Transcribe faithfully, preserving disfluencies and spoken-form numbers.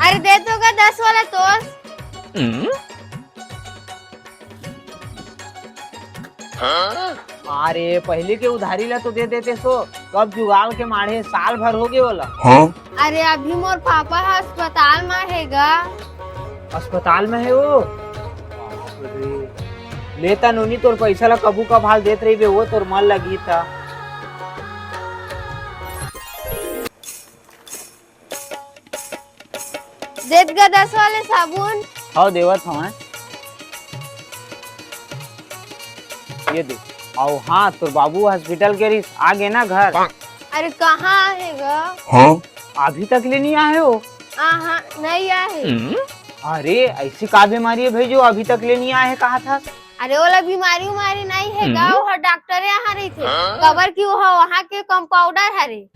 अरे दे तो गा दस वाला तोर। अरे, पहली के उधारी ला तो दे देते सो, कब जुगाड़ के माढ़े, साल भर हो गए वाला। अरे, अभी मोर पापा ह अस्पताल म हे गा। अस्पताल में है वो? बाप रे। लेता नोनी, तोर पैसा ला कभू कभाल देत रहिबे, वो तोर मन लगी था। देत गा दस वाले साबुन। हव, देवत हवं। ये दे। अउ हाँ, तोर बाबू हॉस्पिटल के रिस, आ गे ना घर? अरे, कहाँ आहे गा? अभी तक ले नहीं आए हो? हाँ, नहीं आहे। अरे, ऐसी का बीमारी है भाई, जो अभी तक ले नहीं आए हैं, कहा था? अरे, ओला बीमारी उमारी नहीं है गा, वो डॉक्टर यहाँ रही थे। कबर की वो वहाँ के कंपाउंडर हरे।